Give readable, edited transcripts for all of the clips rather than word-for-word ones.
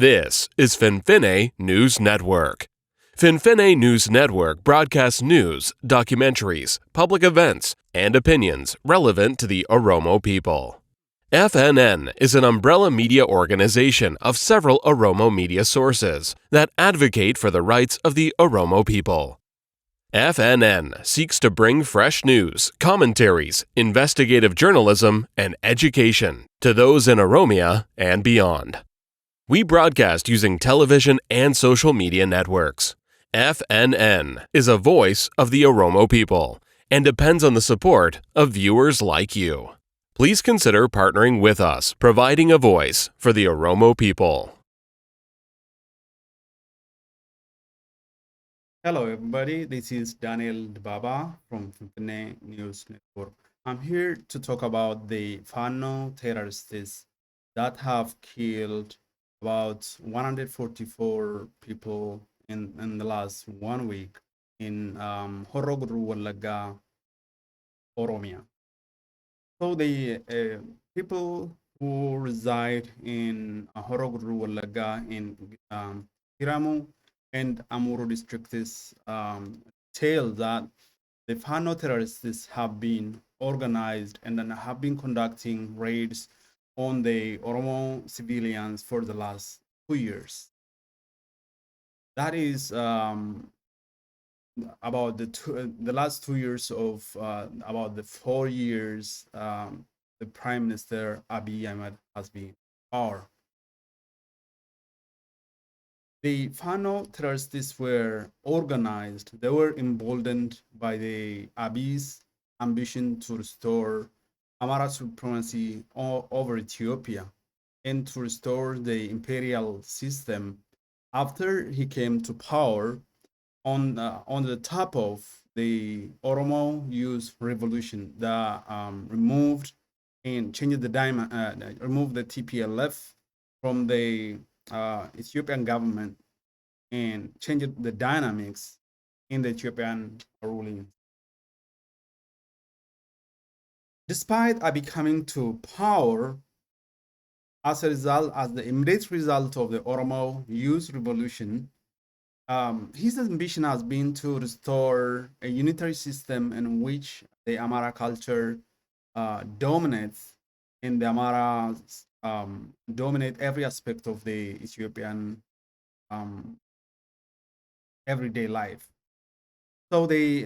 This is FNN News Network. FNN News Network broadcasts news, documentaries, public events, and opinions relevant to the Oromo people. FNN is an umbrella media organization of several Oromo media sources that advocate for the rights of the Oromo people. FNN seeks to bring fresh news, commentaries, investigative journalism, and education to those in Oromia and beyond. We broadcast using television and social media networks. FNN is a voice of the Oromo people and depends on the support of viewers like you. Please consider partnering with us, providing a voice for the Oromo people. Hello, everybody. This is Daniel Baba from FNN News Network. I'm here to talk about the Fano terrorists that have killed about 144 people in the last 1 week in Horro Guduru Wallaga, Oromia. So the people who reside in Horro Guduru Wallaga in Kiramu and Amuru districts tell that the Fano terrorists have been organized and then have been conducting raids on the Oromo civilians for the last 2 years. That is about the last 2 years of about the 4 years the Prime Minister Abiy Ahmed has been in power. The Fano terrorists were organized. They were emboldened by the Abiy's ambition to restore Amhara supremacy over Ethiopia and to restore the imperial system after he came to power on the top of the Oromo Youth Revolution that removed and changed the removed the TPLF from the Ethiopian government and changed the dynamics in the Ethiopian ruling. Despite Abiy coming to power, as the immediate result of the Oromo Youth Revolution, his ambition has been to restore a unitary system in which the Amhara culture dominates, and the Amharas dominate every aspect of the Ethiopian everyday life. So the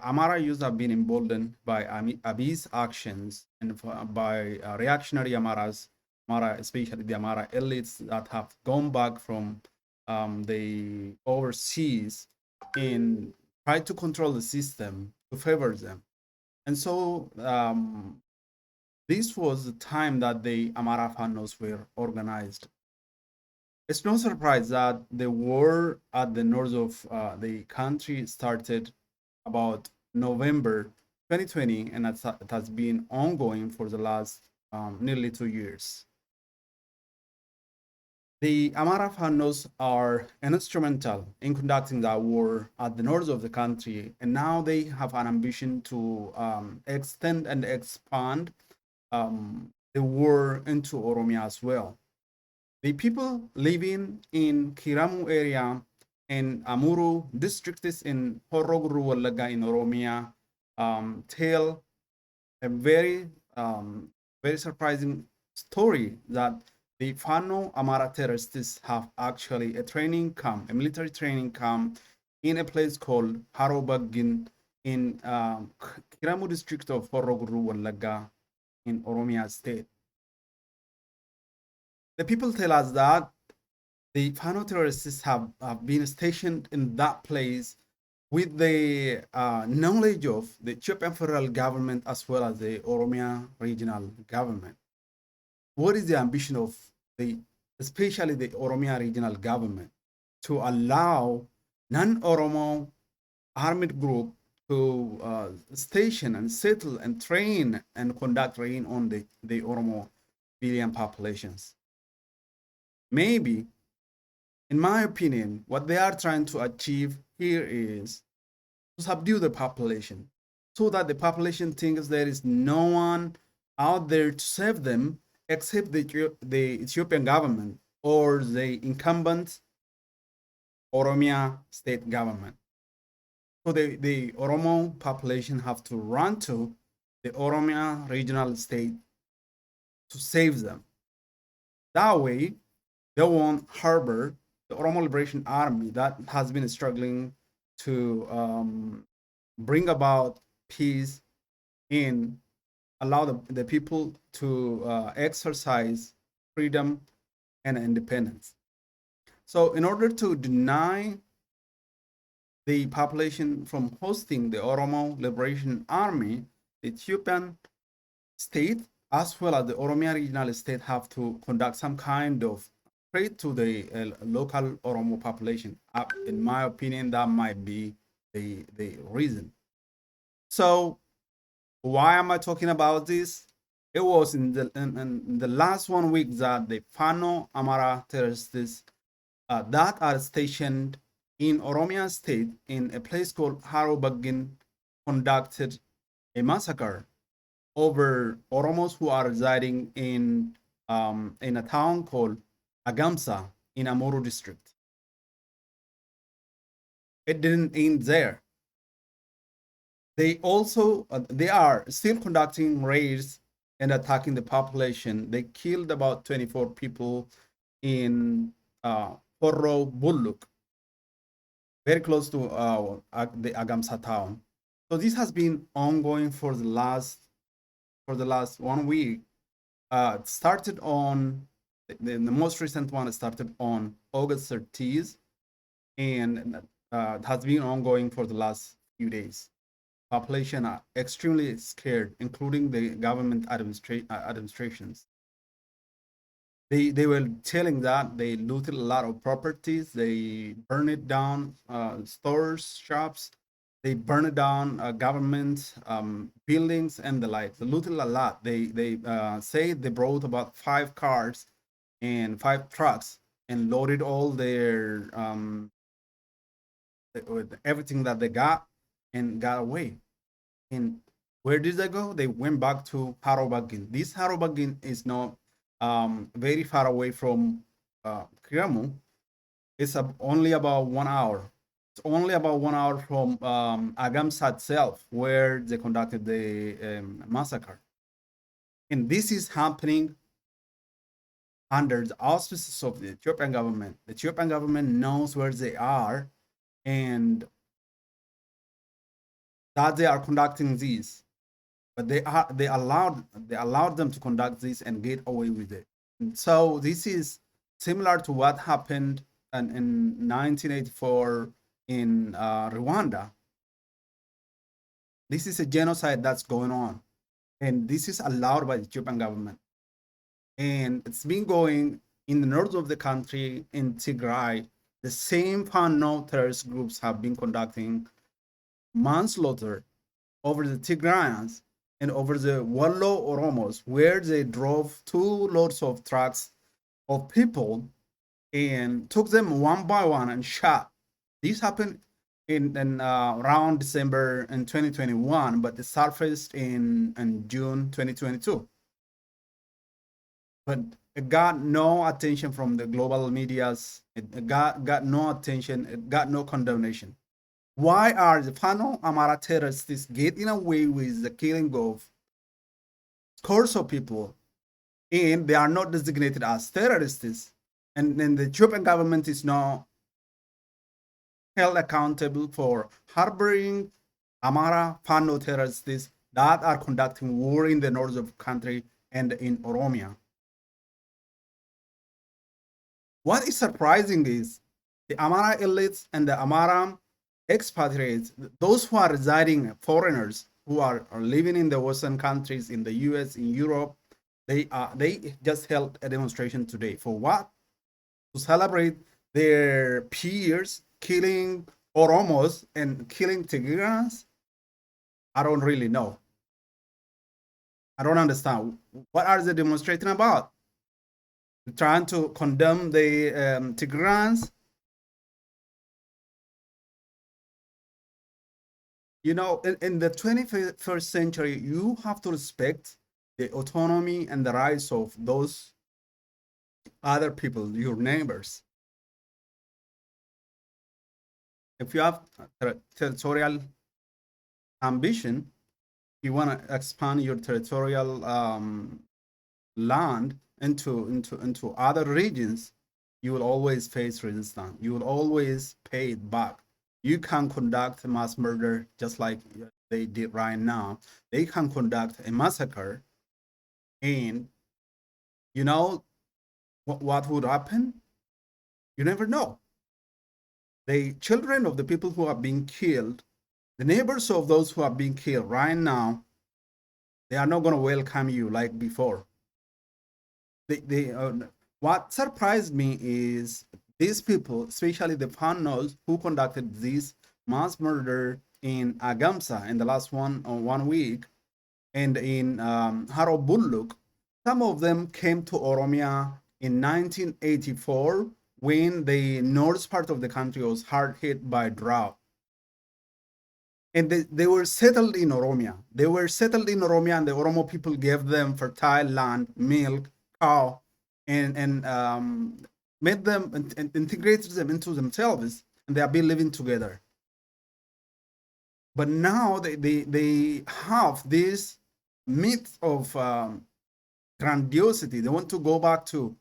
Amhara youth have been emboldened by Abiy's actions and by reactionary Amharas, especially the Amhara elites that have gone back from the overseas and try to control the system to favor them. And so this was the time that the Amhara Fanos were organized. It's no surprise that the war at the north of the country started about November 2020, and it has been ongoing for the last nearly 2 years. The Amhara Fanos are instrumental in conducting that war at the north of the country, and now they have an ambition to extend and expand the war into Oromia as well. The people living in Kiramu area and Amuru districts in Horro Guduru Wallaga in Oromia tell a very surprising story that the Fano Amhara terrorists have actually a military training camp in a place called Haro Baggin in Kiramu district of Horro Guduru Wallaga in Oromia state. The people tell us that the Fano terrorists have been stationed in that place with the knowledge of the Ethiopian federal government as well as the Oromia regional government. What is the ambition of especially the Oromia regional government, to allow non-Oromo armed group to station and settle and train and conduct raid on the Oromo civilian populations? Maybe, in my opinion, what they are trying to achieve here is to subdue the population so that the population thinks there is no one out there to save them except the Ethiopian government or the incumbent Oromia state government. So the Oromo population have to run to the Oromia regional state to save them. That way, they won't harbor the Oromo Liberation Army that has been struggling to bring about peace and allow the people to exercise freedom and independence. So, in order to deny the population from hosting the Oromo Liberation Army, the Ethiopian state as well as the Oromia regional state have to conduct some kind of trade to the local Oromo population. In my opinion, that might be the reason. So why am I talking about this? It was in the last 1 week that the Fano Amhara terrorists that are stationed in Oromia state in a place called Haro Baggin conducted a massacre over Oromos who are residing in a town called Agamsa in Amuru district. It didn't end there. They also they are still conducting raids and attacking the population. They killed about 24 people in Horro Buluq, very close to the Agamsa town. So this has been ongoing for the last 1 week. It started on the most recent one started on August 30th, and has been ongoing for the last few days. Population are extremely scared, including the government administrations. They were telling that they looted a lot of properties, they burned it down, stores, shops, they burned down government buildings and the like. They looted a lot. They say they brought about 5 cars and 5 trucks and loaded all their with everything that they got and got away. And where did they go? They went back to Haro Baggin. This Haro Baggin is not very far away from Kiramu. It's only about 1 hour. It's only about 1 hour from Agamsa itself, where they conducted the massacre. And this is happening under the auspices of the Ethiopian government. The Ethiopian government knows where they are and that they are conducting these, but they allowed them to conduct this and get away with it. And so this is similar to what happened in 1984 in Rwanda. This is a genocide that's going on, and this is allowed by the Ethiopian government. And it's been going in the north of the country, in Tigray. The same Fano terrorist groups have been conducting manslaughter over the Tigrayans and over the Wallo Oromos, where they drove 2 loads of trucks of people and took them one by one and shot. This happened in around December in 2021, but it surfaced in June 2022. But it got no attention from the global medias. It got no attention. It got no condemnation. Why are the Fano Amhara terrorists getting away with the killing of scores of people, and they are not designated as terrorists, and then the Ethiopian government is not held accountable for harboring Amhara Fano terrorists that are conducting war in the north of the country and in Oromia? What is surprising is the Amhara elites and the Amhara expatriates, those who are residing, foreigners who are living in the Western countries, in the US, in Europe, they just held a demonstration today. For what? To celebrate their peers killing Oromos and killing Tigrayans? I don't really know. I don't understand. What are they demonstrating about? Trying to condemn the Tigrayans? You know, in the 21st century, you have to respect the autonomy and the rights of those other people, your neighbors. If you have territorial ambition, you want to expand your territorial land into other regions, you will always face resistance. You will always pay it back. You can conduct mass murder just like they did right now. They can conduct a massacre, and you know what would happen? You never know. The children of the people who are being killed, the neighbors of those who are being killed right now, they are not going to welcome you like before. What surprised me is these people, especially the Fanos who conducted this mass murder in Agamsa in the last 1 week, and in Haro Buluq, some of them came to Oromia in 1984 when the north part of the country was hard hit by drought. And they were settled in Oromia. They were settled in Oromia, and the Oromo people gave them fertile land, milk, cow, and made them and integrated them into themselves, and they have been living together. But now they have this myth of grandiosity. They want to go back to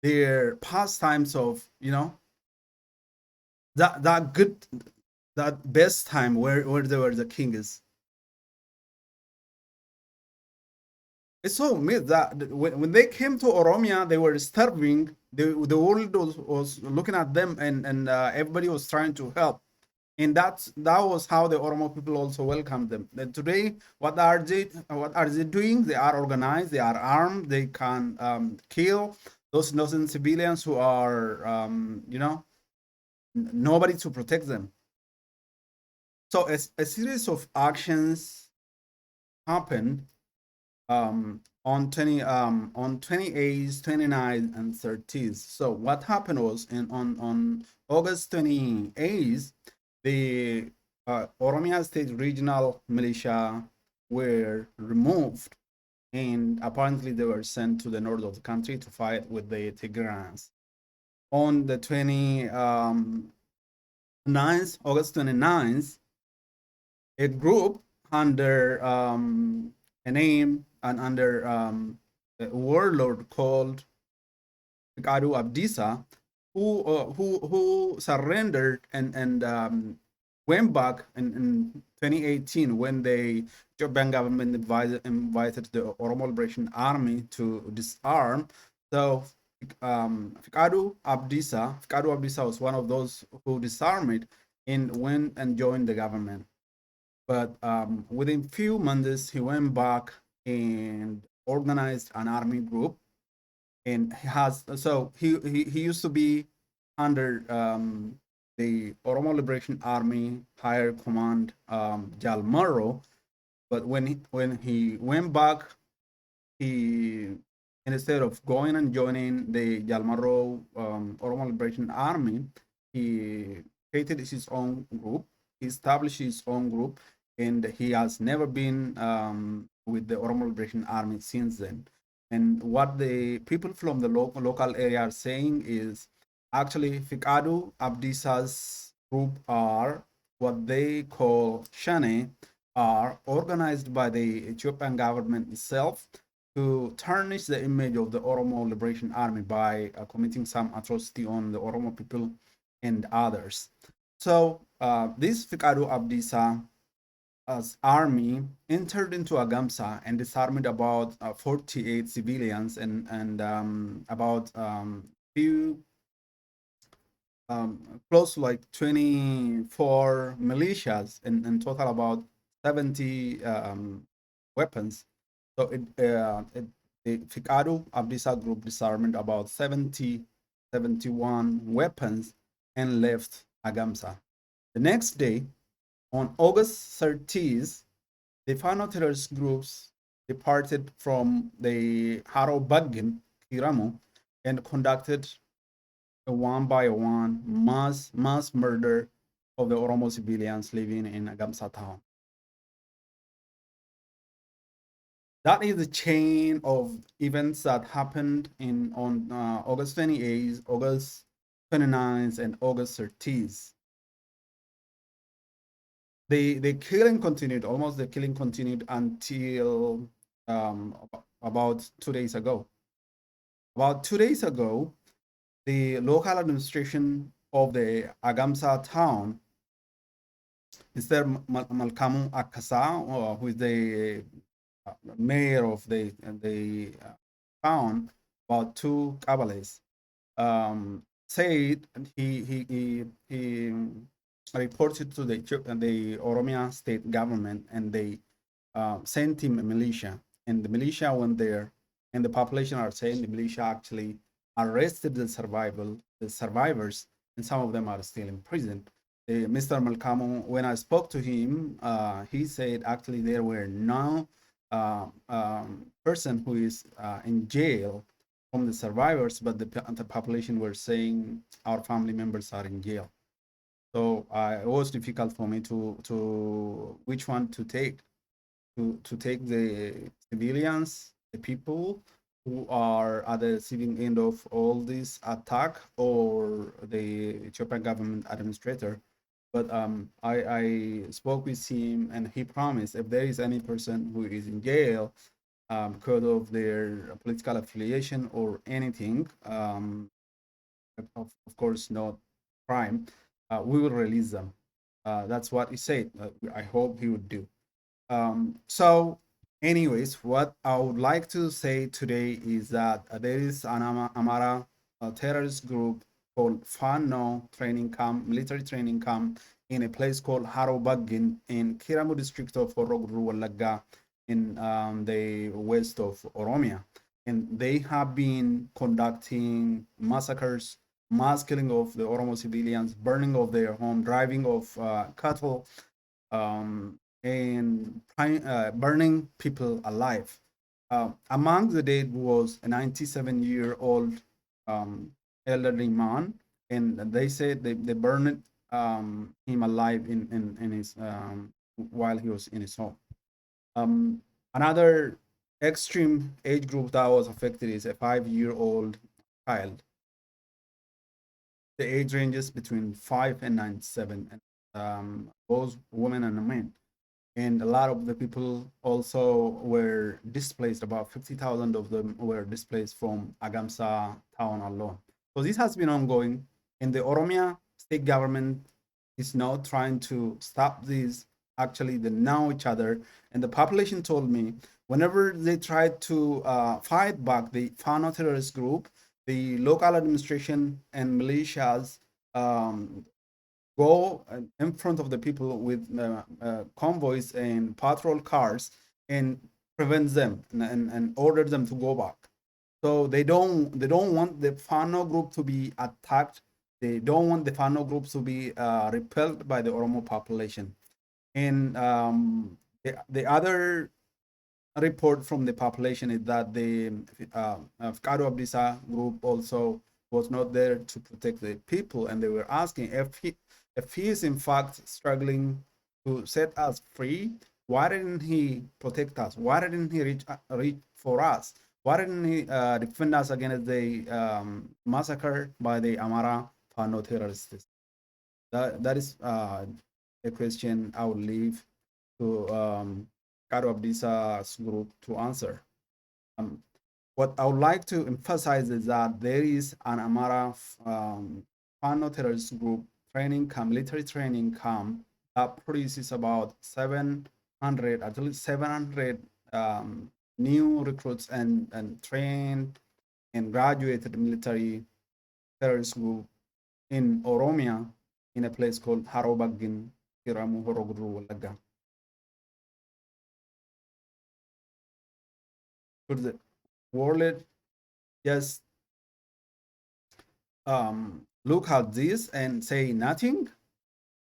their pastimes of that best time where they were the kings. It's so myth that when they came to Oromia, they were starving. The world was looking at them, and everybody was trying to help. And that was how the Oromo people also welcomed them. And today, what are they doing? They are organized, they are armed, they can kill those innocent civilians who are nobody to protect them. So a series of actions happened on 28th, 29th, and 30th. So what happened was on August 28th, the Oromia State Regional Militia were removed, and apparently they were sent to the north of the country to fight with the Tigrans. On the 29th, August 29th, a group under a name and under a warlord called Fikadu Abdisa, who surrendered and went back in 2018 when the Ethiopian government invited the Oromo Liberation Army to disarm. So Fikadu Abdisa was one of those who disarmed and went and joined the government. But within few months, he went back and organized an army group, and he used to be under the Oromo Liberation Army Higher Command Jalmaro, but when he went back, he instead of going and joining the Jalmaro Oromo Liberation Army, he created his own group, he established his own group, and he has never been with the Oromo Liberation Army since then. And what the people from the local area are saying is actually Fikadu Abdisa's group are what they call Shane, are organized by the Ethiopian government itself to tarnish the image of the Oromo Liberation Army by committing some atrocity on the Oromo people and others. So this Fikadu Abdisa army entered into Agamsa and disarmed about 48 civilians and about few close to like 24 militias, and in total about 70 weapons. So the Fikadu Abdisa group disarmed about 71 weapons and left Agamsa. The next day, on August 30th, the Fano terrorist groups departed from the Haro Baggin, Kiramu, and conducted a one-by-one mass murder of the Oromo civilians living in Agamsa town. That is the chain of events that happened on August 28th, August 29th, and August 30th. The killing continued, almost the killing continued until um, about 2 days ago. About 2 days ago, the local administration of the Agamsa town, Mr. Malkamu Akasa, who is the mayor of the town, about two Kabbalists, said he reported to the Oromia state government, and they sent him a militia, and the militia went there, and the population are saying the militia actually arrested the survivors, and some of them are still in prison. Mr. Malkamu, when I spoke to him, he said actually there were no person who is in jail from the survivors, but the population were saying our family members are in jail. So it was difficult for me to which one to take, to take the civilians, the people who are at the receiving end of all this attack, or the Ethiopian government administrator. But I spoke with him, and he promised if there is any person who is in jail because of their political affiliation or anything, of course not crime, we will release them. That's what he said. I hope he would do. So, anyways, what I would like to say today is that there is an Amhara terrorist group called Fano training camp, military training camp, in a place called Haro Baggin in Kiramu district of Horro Guduru Wallaga in the west of Oromia. And they have been conducting massacres, mass killing of the Oromo civilians, burning of their home, driving of cattle, and burning people alive. Among the dead was a 97-year-old elderly man, and they said they burned him alive in his while he was in his home. Another extreme age group that was affected is a 5-year-old child. The age ranges between 5 and 97, and both women and men. And a lot of the people also were displaced. About 50,000 of them were displaced from Agamsa town alone. So this has been ongoing, and the Oromia state government is now trying to stop this. Actually, they know each other, and the population told me whenever they tried to fight back the Fano terrorist group, the local administration and militias go in front of the people with convoys and patrol cars and prevent them, and order them to go back. So they don't want the Fano group to be attacked. They don't want the Fano group to be repelled by the Oromo population. And the other report from the population is that the Fano Abdisa group also was not there to protect the people, and they were asking if he is in fact struggling to set us free, why didn't he protect us? Why didn't he reach for us? Why didn't he defend us against the massacre by the Amhara Fano terrorists? That is a question I would leave to Karo Abdisa's group to answer. What I would like to emphasize is that there is an Amhara Fano terrorist group training camp, military training camp, that produces about 700, at least 700 new recruits and trained and graduated military terrorist group in Oromia, in a place called Haro Baggin, Kiramu, Horro Guduru Wallaga. Could the world just look at this and say nothing?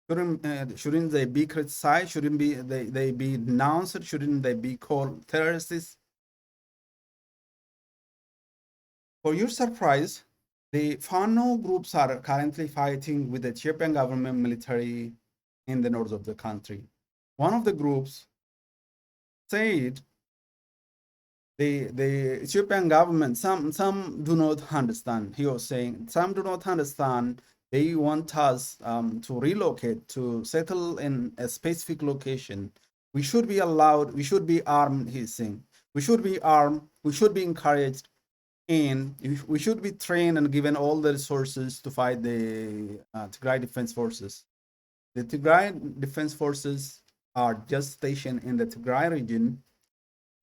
Shouldn't they be criticized? Shouldn't they be denounced? Shouldn't they be called terrorists? For your surprise, the Fano groups are currently fighting with the Ethiopian government military in the north of the country. One of the groups said the Ethiopian government, some do not understand. He was saying some do not understand. They want us to relocate, to settle in a specific location. We should be allowed. We should be armed. He's saying we should be armed. We should be encouraged, and we should be trained and given all the resources to fight the Tigray Defense Forces. The Tigray Defense Forces are just stationed in the Tigray region.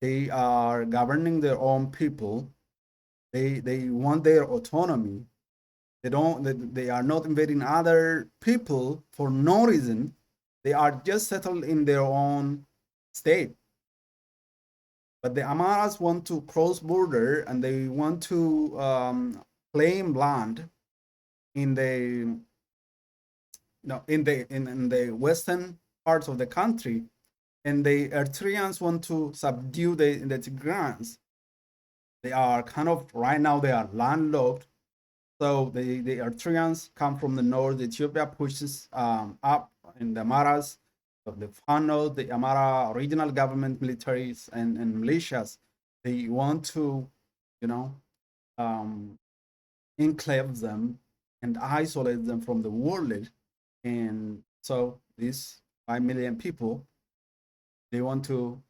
They are governing their own people. They want their autonomy. They are not invading other people for no reason. They are just settled in their own state. But the Amaras want to cross border and they want to claim land in the in the western parts of the country, and the Eritreans want to subdue the Tigrans. They are kind of right now they are landlocked. So the Eritreans come from the north. Ethiopia pushes up in the Amaras, so the Fano, the Amhara regional government militaries and militias. They want to, you know, enclave them and isolate them from the world. And so these 5 million people, they want to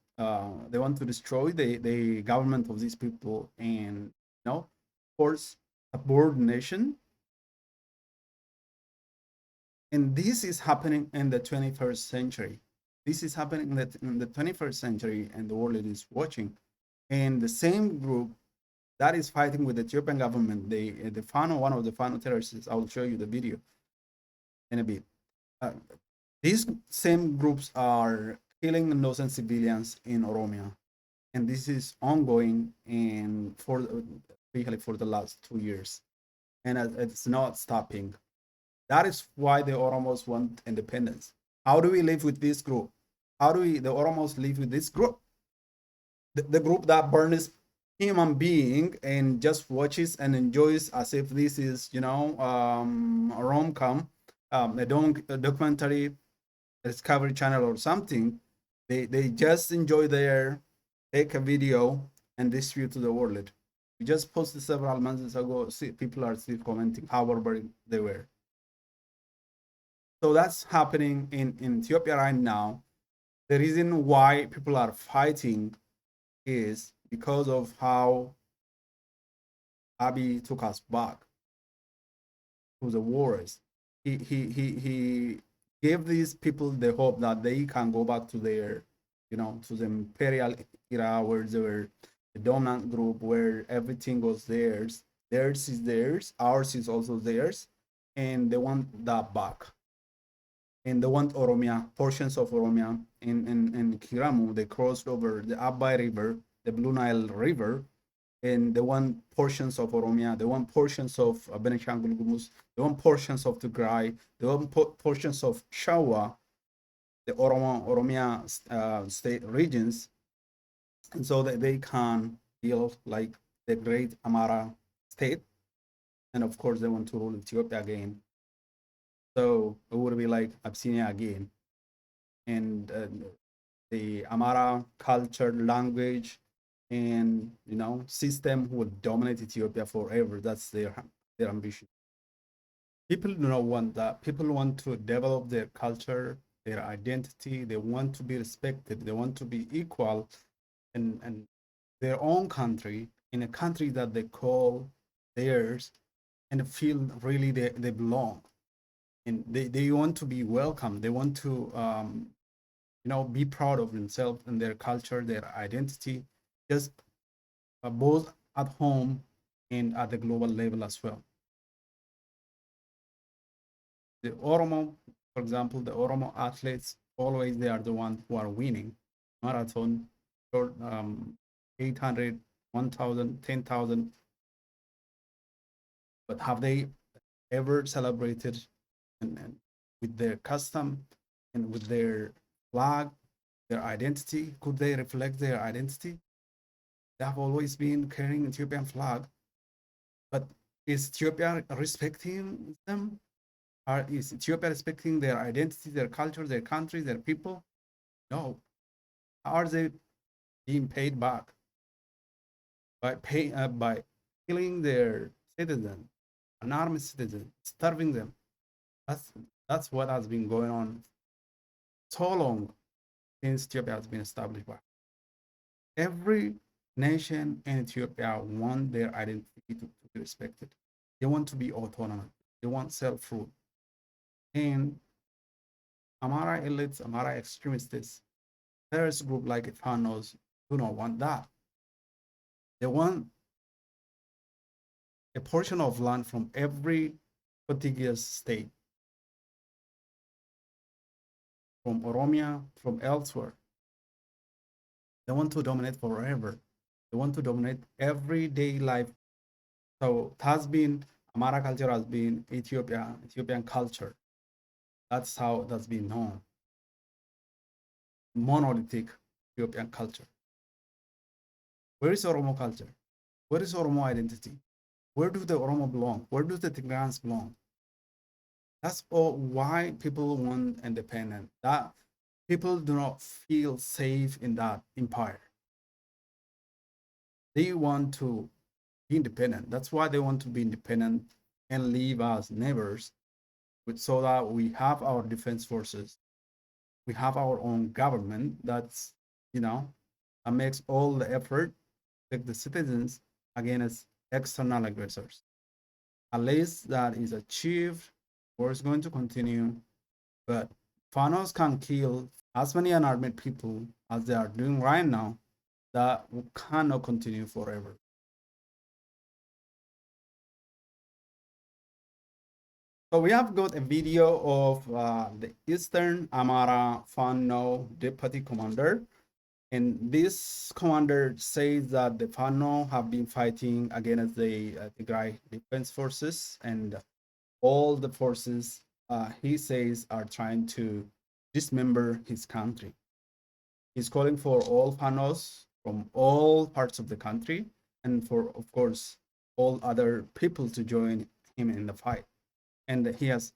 destroy the government of these people and force subordination. And this is happening in the 21st century. This is happening in the 21st century, and the world is watching. And the same group that is fighting with the Ethiopian government, the Fano, one of the Fano terrorists, I will show you the video in a bit. These same groups are killing innocent civilians in Oromia, and this is ongoing and basically for the last 2 years, and it's not stopping. That is why the Oromos want independence. How do we live with this group? How do the Oromos live with this group? The group that burns human being and just watches and enjoys as if this is, a rom-com, a documentary, Discovery Channel or something. They just enjoy their, take a video and distribute to the world. We just posted several months ago. See, people are still commenting how barbaric they were. So that's happening in Ethiopia right now. The reason why people are fighting is because of how Abiy took us back to the wars. He gave these people the hope that they can go back to their, to the imperial era where they were the dominant group, where everything was theirs. Theirs is theirs, ours is also theirs, and they want that back. And they want Oromia, portions of Oromia in Kiramu. They crossed over the Abai River, the Blue Nile River, and they want portions of Oromia. They want portions of Benishangul Gumuz. They want portions of Tigray. They want portions of Shawa, the Oromia state regions, and so that they can build like the great Amhara state. And of course, they want to rule Ethiopia again. So it would be like Abyssinia again. And the Amhara culture, language, and system would dominate Ethiopia forever. That's their ambition. People do not want that. People want to develop their culture, their identity. They want to be respected. They want to be equal in their own country, in a country that they call theirs, and feel really they belong. And they want to be welcome. They want to be proud of themselves and their culture, their identity, just both at home and at the global level as well. The Oromo, for example, the Oromo athletes, always they are the ones who are winning marathon, 800, 1,000, 10,000. But have they ever celebrated and with their custom and with their flag, their identity? Could they reflect their identity? They have always been carrying Ethiopian flag, but is Ethiopia respecting them? Is Ethiopia respecting their identity, their culture, their country, their people? No. How are they being paid back? by killing their citizens, unarmed citizens, starving them. That's that's what has been going on so long since Ethiopia has been established. By every nation in Ethiopia want their identity to be respected. They want to be autonomous. They want self-rule. And Amhara elites, Amhara extremists, terrorist group like Fanos do not want that. They want a portion of land from every contiguous state, from Oromia, from elsewhere. They want to dominate forever. They want to dominate everyday life. So it has been, Amhara culture has been Ethiopian culture. That's how it has been known. Monolithic Ethiopian culture. Where is Oromo culture? Where is Oromo identity? Where do the Oromo belong? Where do the Tigrans belong? That's all why people want independence. That people do not feel safe in that empire. They want to be independent. That's why they want to be independent and live as neighbors, so that we have our defense forces. We have our own government that's, that makes all the effort to take the citizens against external aggressors. Unless that is achieved, war is going to continue. But Fanos can kill as many unarmed people as they are doing right now. That cannot continue forever. So we have got a video of the Eastern Amhara Fano Deputy Commander. And this commander says that the Fano have been fighting against the Tigray Defense Forces, and all the forces, he says, are trying to dismember his country. He's calling for all Fanos from all parts of the country, and for, of course, all other people to join him in the fight. And he has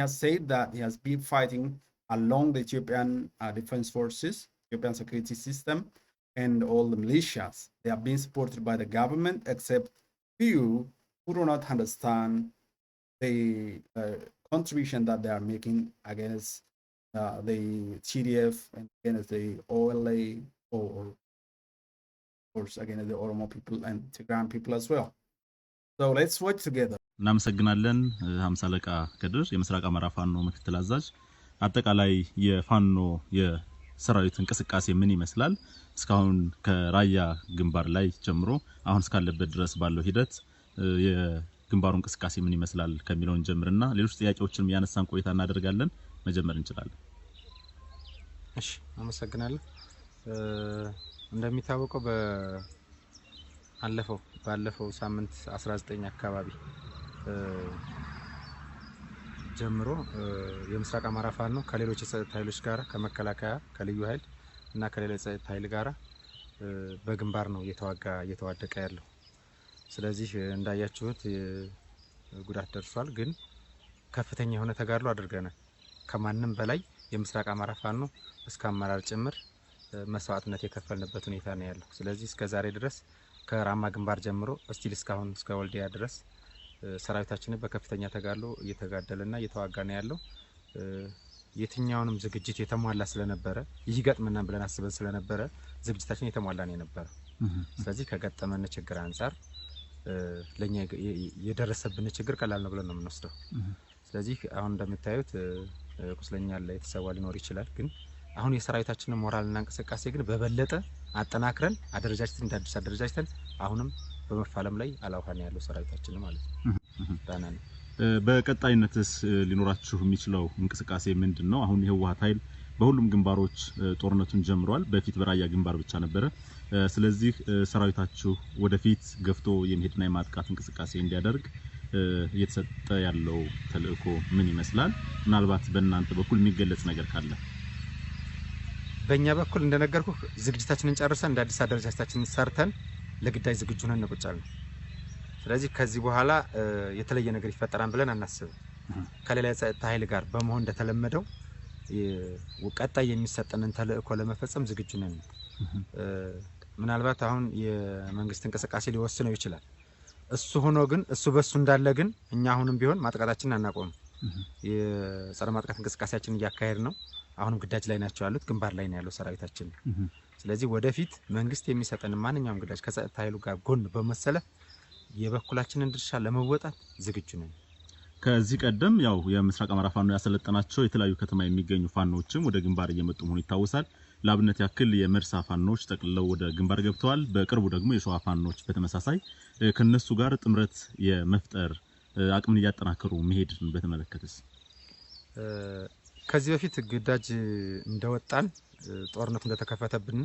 said that he has been fighting along the Ethiopian defense forces, Ethiopian security system, and all the militias. They have been supported by the government, except few who do not understand the contribution that they are making against the TDF and against the OLA, or of course against the Oromo people and Tigray people as well. So let's watch together. እናመሰግናለን 50 አለቃ ከድር የምስራቅ አማራ ፋኖ ምክትል አዛዥ አጠቃላይ የፋኖ የሰራዊት እንቅስቃሴ ምን ይመስላል እስካሁን ከራያ ግንባር ላይ ጀምሮ አሁን እስካለበት ድረስ ባለው ሂደት የግንባሩ እንቅስቃሴ ምን ይመስላል ከሚለው እንጀምርና ሌሎች ጥያቄዎችንም ያነሳን ቆይታ እናደርጋለን መጀመር እንችላለን እሺ አመሰግናለሁ እንደሚታወቀው ባለፈው ሳምንት 19 አካባቢ ጀምሮ የምስራቅ አማራ ፋኖ ከሌሎች የጸጥታ ኃይሎች ጋር ከመከላከያ ከልዩ ኃይል እና ከሌሎች የጸጥታ ኃይል ጋር በግንባር ነው እየተዋደቀ ያለው ስለዚህ እንዳያችሁት ጉዳት ደርሷል ግን ከፍተኛ የሆነ ተጋድሎ አድርገናል ከማንንም በላይ የምስራቅ አማራ ፋኖ እስከ አመራር ጭምር መስዋዕትነት የከፈልንበት ሁኔታ ነው ያለው ስለዚህ እስከ ዛሬ ድረስ ከራማ ግንባር ጀምሮ እስቲል እስካሁን እስከ ወልዲያ ድረስ ሰራዊታችን በከፍተኛ ተጋድሎ እየተጋደለና እየተዋጋ ነው ያለው የትኛውንም ዝግጅት የተሟላ ስለነበረ ይገጥመናል ብለን አስበን ስለነበረ ዝግጅታችን የተሟላ ነው የነበረው ስለዚህ ከገጠመን ችግር አንፃር ለኛ የደረሰብን ችግር ቀላል ነው ብለን ነው የምንወስደው ስለዚህ አሁን እንደምታዩት ቁስለኛ ላይ የተሰዋ ሊኖር ይችላል ግን አሁን የሰራዊታችንን ሞራልና እንቅስቃሴ ግን በበለጠ አጠናክረን አደረጃጀትን አሁንም በመፋለም ላይ አላውሃን ያለው ሰራዊታችን ማለት ነው ዳናን በቀጣይነትስ ሊኖራችሁ የሚችለው እንቅስቃሴ ምንድነው አሁን የህወሓት ኃይል በሁሉም ግንባሮች ጦርነቱን ጀምሯል በፊት በራያ ግንባር ብቻ ነበር ስለዚህ ሰራዊታችሁ ወደፊት ገፍቶ የሚሄድና የማጥቃት እንቅስቃሴ እንዲያደርግ እየተሰጠ ያለው ተልእኮ ምን ይመስላል ምናልባት በእናንተ በኩል የሚገለጽ ነገር ካለ በእኛ በኩል እንደነገርኩ ዝግጅታችንን ጨርሰን እንደ አዲስ አደረጃጀታችንን ሰርተን ለግዳይ ዝግጁ ነን እንቆጫለን ስለዚህ ከዚህ በኋላ የተለየ ነገር ይፈጠራል ብለን አናስብም ከሌላ የጸጥታ ኃይል ጋር በመሆን እንደተለመደው ቀጣይ የሚሰጠንን ተልእኮ ለመፈጸም ዝግጁ ነን ምናልባት አሁን የመንግስት እንቅስቃሴ ሊወስነው ይችላል። እሱ ሆኖ ግን እሱ በሱ እንዳለ ግን እኛ አሁንም ቢሆን ማጥቃታችንን አናቆም። የጸረ ማጥቃት እንቅስቃሴያችንን እያካሄድ ነው። አሁንም ግዳጅ ላይ ናቸው ያሉት፣ ግንባር ላይ ነው ያለው ሰራዊታችን። ስለዚህ ወደፊት መንግስት የሚሰጠን ማንኛውም ግዳጅ ከጸጥታ ኃይሉ ጋር ጎን በመሰለፍ የበኩላችንን ድርሻ ለመወጣት ዝግጁ ነን። ከዚህ ቀደም ያው የምስራቅ አማራ ፋኖ ያሰለጠናቸው የተለያዩ ከተማ የሚገኙ ፋኖዎችም ወደ ግንባር እየመጡ መሆኑ ይታወሳል። ለአብነት ያክል የመርሳ ፋኖዎች ጠቅልለው ወደ ግንባር ገብተዋል። በቅርቡ ደግሞ የሸዋ ፋኖዎች በተመሳሳይ ከነሱ ጋር ጥምረት የመፍጠር አቅምን እያጠናከሩ መሄድን በተመለከተስ ከዚህ በፊት ግዳጅ እንደወጣን ጦርነቱ እንደተከፈተብን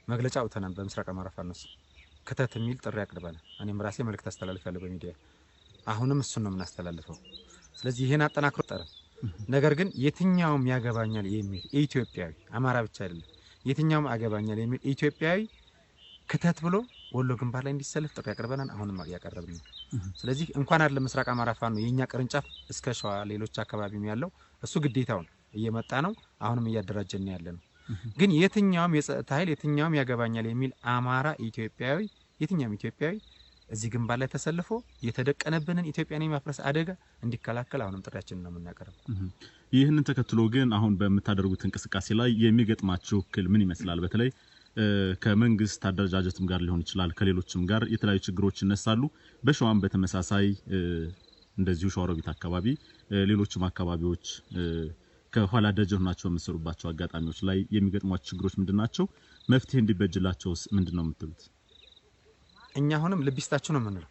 መግለጫ አውጥተናል። በምስራቅ አማራ ፋኖስ ከተት የሚል ጥሪ አቅርበናል። እኔም ራሴ መልእክት አስተላልፌያለሁ በሚዲያ። አሁንም እሱን ነው የምናስተላልፈው። ስለዚህ ይሄን አጠናክሮ ጠረ ነገር ግን የትኛውም ያገባኛል የሚል ኢትዮጵያዊ አማራ ብቻ አይደለም፣ የትኛውም አገባኛል የሚል ኢትዮጵያዊ ከተት ብሎ ወሎ ግንባር ላይ እንዲሰለፍ ጥሪ አቅርበናል። አሁንም ያቀርብን ነው። ስለዚህ እንኳን አይደለም ምስራቅ አማራ ፋኖ የኛ ቅርንጫፍ እስከ ሸዋ ሌሎች አካባቢም ያለው እሱ ግዴታው ነው፣ እየመጣ ነው። አሁንም እያደራጀን ያለ ነው። ግን የትኛውም የጸጥታ ኃይል የትኛውም ያገባኛል የሚል አማራ ኢትዮጵያዊ የትኛውም ኢትዮጵያዊ እዚህ ግንባር ላይ ተሰልፎ የተደቀነብንን ኢትዮጵያን የሚያፈርስ አደጋ እንዲከላከል አሁንም ጥሪያችንን ነው የምናቀርበው። ይህንን ተከትሎ ግን አሁን በመታደርጉት እንቅስቃሴ ላይ የሚገጥማችሁ እክል ምን ይመስላል? በተለይ ከመንግስት አደረጃጀትም ጋር ሊሆን ይችላል፣ ከሌሎችም ጋር የተለያዩ ችግሮች ይነሳሉ። በሸዋም በተመሳሳይ እንደዚሁ ሸዋሮቢት አካባቢ ሌሎችም አካባቢዎች ከኋላ ደጀን ናቸው የምሰሩባቸው አጋጣሚዎች ላይ የሚገጥሟቸው ችግሮች ምንድናቸው? መፍትሄ እንዲበጅላቸውስ ምንድነው የምትሉት? እኛ አሁንም ልቢስታችሁ ነው የምንለው።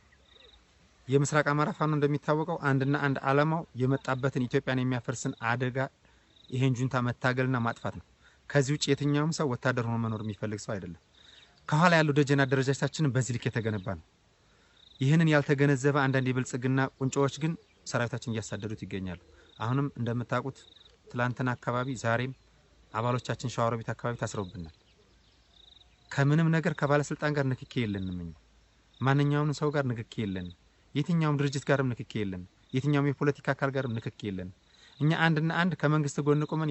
የምስራቅ አማራ ፋኖ እንደሚታወቀው አንድና አንድ ዓላማው የመጣበትን ኢትዮጵያን የሚያፈርስን አደጋ ይሄን ጁንታ መታገልና ማጥፋት ነው። ከዚህ ውጭ የትኛውም ሰው ወታደር ሆኖ መኖር የሚፈልግ ሰው አይደለም። ከኋላ ያለው ደጀን አደረጃጀታችን በዚህ ልክ የተገነባ ነው። ይህንን ያልተገነዘበ አንዳንድ የብልጽግና ቁንጮዎች ግን ሰራዊታችን እያሳደዱት ይገኛሉ። አሁንም እንደምታውቁት ትላንትና አካባቢ ዛሬም አባሎቻችን ሸዋሮቢት አካባቢ ታስረውብናል። ከምንም ነገር ከባለስልጣን ጋር ንክኪ የለንም። ማንኛውም ሰው ጋር ንክኪ የለንም። የትኛውም ድርጅት ጋርም ንክኪ የለንም። የትኛውም የፖለቲካ አካል ጋርም ንክኪ የለንም። እኛ አንድና አንድ ከመንግስት ጎን ቆመን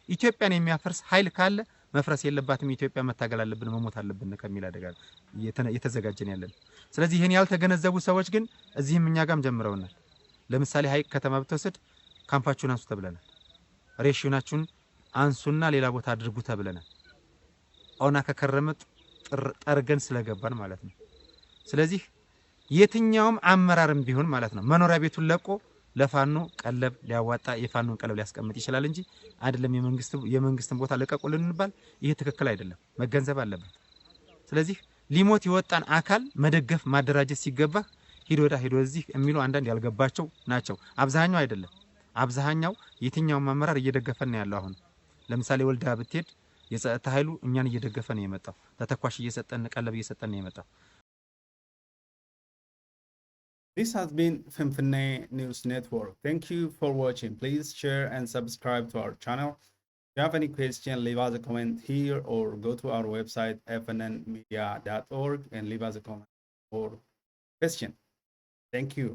ኢትዮጵያን የሚያፈርስ ኃይል ካለ መፍረስ የለባትም፣ ኢትዮጵያ መታገል አለብን፣ መሞት አለብን ከሚል አደጋ የተዘጋጀን ያለን። ስለዚህ ይሄን ያልተገነዘቡ ሰዎች ግን እዚህም እኛ ጋርም ጀምረውናል። ለምሳሌ ሀይቅ ከተማ ብትወስድ ካምፓችሁን አንሱ ተብለናል። ሬሽናችሁን አንሱና ሌላ ቦታ አድርጉ ተብለናል። ኦና ከከረመጥ ጠርገን ስለገባን ማለት ነው። ስለዚህ የትኛውም አመራርም ቢሆን ማለት ነው መኖሪያ ቤቱን ለቆ ለፋኖ ቀለብ ሊያዋጣ የፋኖን ቀለብ ሊያስቀምጥ ይችላል እንጂ አይደለም የመንግስትን ቦታ ለቀቁልን እንባል። ይሄ ትክክል አይደለም፣ መገንዘብ አለበት። ስለዚህ ሊሞት የወጣን አካል መደገፍ ማደራጀት ሲገባ ሂዶ እዚህ የሚሉ አንዳንድ ያልገባቸው ናቸው። አብዛኛው አይደለም፣ አብዛኛው የትኛውም አመራር እየደገፈን ነው ያለው። አሁን ለምሳሌ ወልዳ ብትሄድ የጸጥታ ኃይሉ እኛን እየደገፈ ነው የመጣው። ተተኳሽ እየሰጠን ቀለብ እየሰጠን ነው የመጣው። This has been FNN News Network. Thank you for watching. Please share and subscribe to our channel. If you have any question, leave us a comment here or go to our website fnnmedia.org and leave us a comment or question. Thank you.